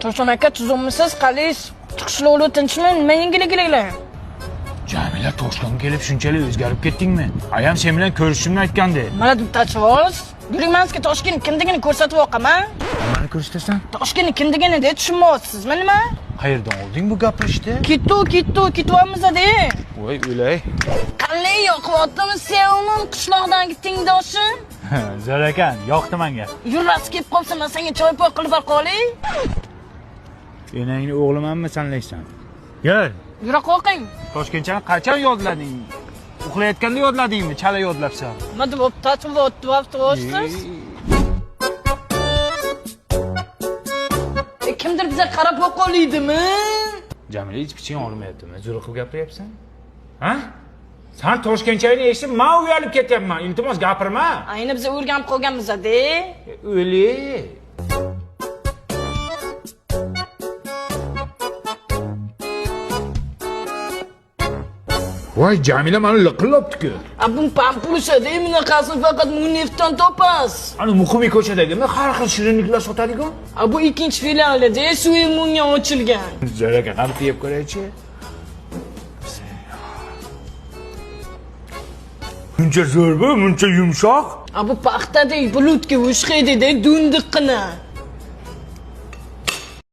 To'rxon aka, tuzukmisiz? Qalaysiz? Qishloqlar tinchmi? Nima yangiliklar? Jamila, Toshkentga kelib shunchalik o'zgarib ketdingmi? Ayam sen bilan ko'rishishimni aytgandi. Mana deb tachvoz. Yuring, man sizga Toshkent kimligini ko'rsatib oqaman. Nimani ko'rsatasan? Toshkent kimligini de tushunmayapsizmi nima? Qayerdan olding bu gapirishni? Ketdi, ketdi, ketyapmiz-da. Voy, o'lay. Qalay yoqyaptimi sevimim qishloqdagi tengdoshim? Zo'r ekan, yoqdi menga. Yurasi kelib qolsa, man senga choy poy qilib bor qolay. Enangni o'g'limanmi sanlaysan? Gel. Yura qo'rqing. Toshkentchani qachon yodlading? Uxlayotganda yodladingmi? Chala yodlabsan. Nima deb tatib? Kimdir biza qarab qo'ydimi? Jamila, hech piching olmayaptimi? Zo'r qilib gapiryapsan. Ha? San Toshkentchani eshitib, men uyalib ketyapman. Iltimos gapirma. Ayni biz o'rganib qolganmiz-da. O'li. Voy, Jamila meni liqillabdi-ku. A bu pampusha-da, bunaqasini faqat Muneftdan topasiz. Ani Muqimiy ko'chadagimi har xil shirinliklar sotadigan? A bu ikkinchi filialida Suimunga ochilgan. Zo'r ekan, qani yeb ko'raychi. Muncha zo'r bu, muncha yumshoq. A bu paxtadek bulutga o'xshaydi-da, dundiqqina.